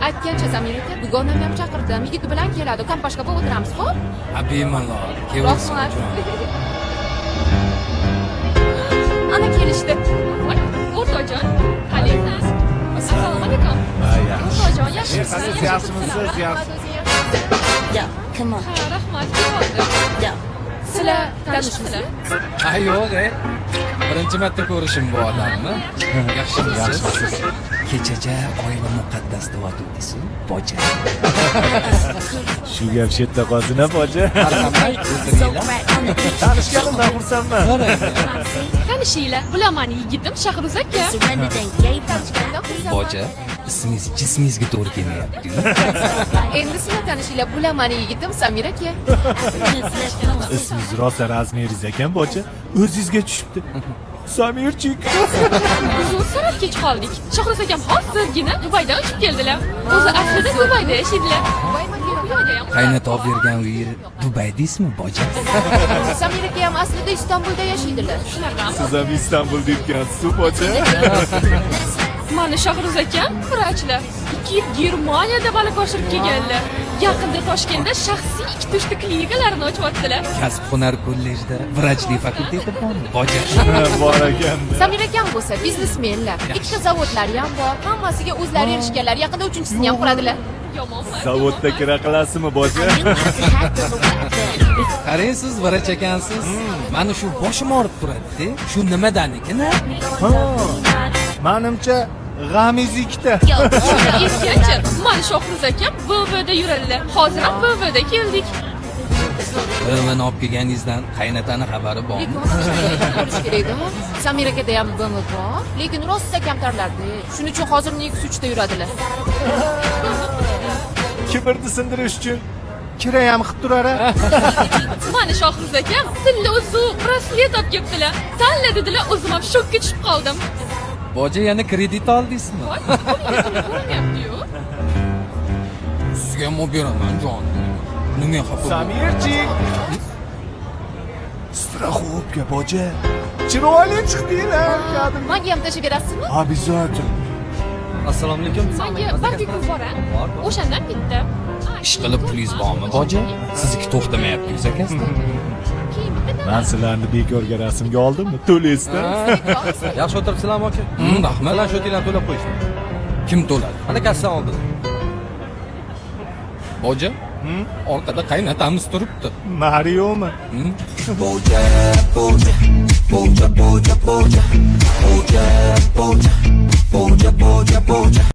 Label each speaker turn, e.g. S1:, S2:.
S1: Aytgancha, Samir aka, dugonamni ham chaqirdim. Yigiti bilan keladi. Компашка bo'lib o'tiramiz, xo'p?
S2: Ha, bemalol kelaversin.
S1: Rahmat.
S2: Jon.
S1: Ana kelishdi.
S3: Voy, o'rtoqjon, qalaysiz? Assalomu alaykum. O'rtoqjon, yaxshimisiz?
S4: Yaxshimisiz? Yaxshi.
S5: Yo, come on.
S3: Ha, rahmat, kelib.
S5: Yo.
S1: Sizlar tanishmisizlar?
S2: Ha, yo'q, e, birinchi marta ko'rishim bu odamni. Yaxshimisiz? Kechaja oila muqaddas deyotgandingiz, boja.
S4: Shu gap shu yerda qolsin, a, boja.
S2: Marhamat, o'tiringlar.
S5: Right on the beat.
S4: Tanishganimdan xursandman.
S3: Tanishinglar, bular mani yigitim Shahruz aka.
S5: Surrendered and gave up.
S2: Boja, ismingiz jismingizga to'g'ri kelmayapti.
S1: Endi sizlar tanishinglar, bular mani yigitim Samir aka.
S4: Ismingiz rosa размер ingiz ekan, boja. O'zingizga tushibdi. Samirchik.
S3: Uzr so'rab kech qoldik. Shahruz akam hozirgina Dubaydan uchib keldilar. O'zi aslida Dubayda yashaydilar. Dubayda ham.
S2: Qaynota olib bergan uyi Dubay deysizmi, boja?
S1: Samir aka ham aslida Istanbulda yashaydilar.
S3: Shunaqami?
S4: Siz ham Istanbul debgansiz, boja.
S3: Mani Shahruz akam vrachlar. 2 yil Germaniyada malaka oshirib kelganlar. Yaqinda Toshkentda shaxsiy ikkita uchta klinikalarini ochyaptilar.
S2: Kasb hunar kollejida vrachlik fakulteti bormi, boja?
S4: Bor ekan.
S1: Samir akam bo'lsa biznesmenlar. Ikkita zavodlari ham bor. Hammasiga o'zlari erishganlar. Yaqinda uchinchisini ham quradilar.
S3: Yomonmi?
S4: Zavodda kira qilasizmi, boja?
S2: Qarang, siz vrach ekansiz. Mana shu boshim og'rib turadi-da. Shu nimadanikin, a?
S4: Ha. Manimcha, g'amingiz ikkita.
S3: Aytgancha, mani Shohruz akam BMWda yuradilar. Hozir ham BMWda keldik.
S2: BMWni olib kelganingizdan qaynotani xabari bormi?
S1: Lekin bo'lishi kerak-da. Samir akada ham BMW bor, lekin rosa kamtarlarda. Shuning uchun hozir Nexus 3 da yuradilar.
S4: Kibrni sindirish uchun kira ham qilib turar a.
S3: Mani Shohruz akam tilla uzuk, braslet olib kelibdilar. Tanla dedilar, o'zim ham shokka tushib qoldim.
S2: Boja, yana kredit oldingizmi?
S3: Voy, ko'rinyapti-yu.
S2: Sizga ham olib beraman, jon. Nima xafa bo'lib?
S4: Samirchik. Страховка, boja. Chiroyli chiqdinglar kadr.
S1: Menga ham tashlab berasizmi?
S4: Обязательно.
S6: Assalomu alaykum.
S3: Menga barbeku bor a? O'shandan bitta.
S2: Ish qilib pulingiz bormi, boja? Sizniki to'xtamayapti akasida.
S3: Keyin bitta.
S4: Man sizlarni bekorga rasmga oldimmi? To'laysizda.
S6: Yaxshi o'tiribsizlarmi, aka?
S2: Rahmat.
S6: Sizlar счёт inglarni to'lab qo'yishdi.
S2: Kim to'ladi?
S6: Mana kassadan oldin.
S2: Boja, orqada qaynotamiz turibdi.
S4: Mariomi?
S2: Boja, boja, boja, boja, boja, boja, boja, boja, boja, boja.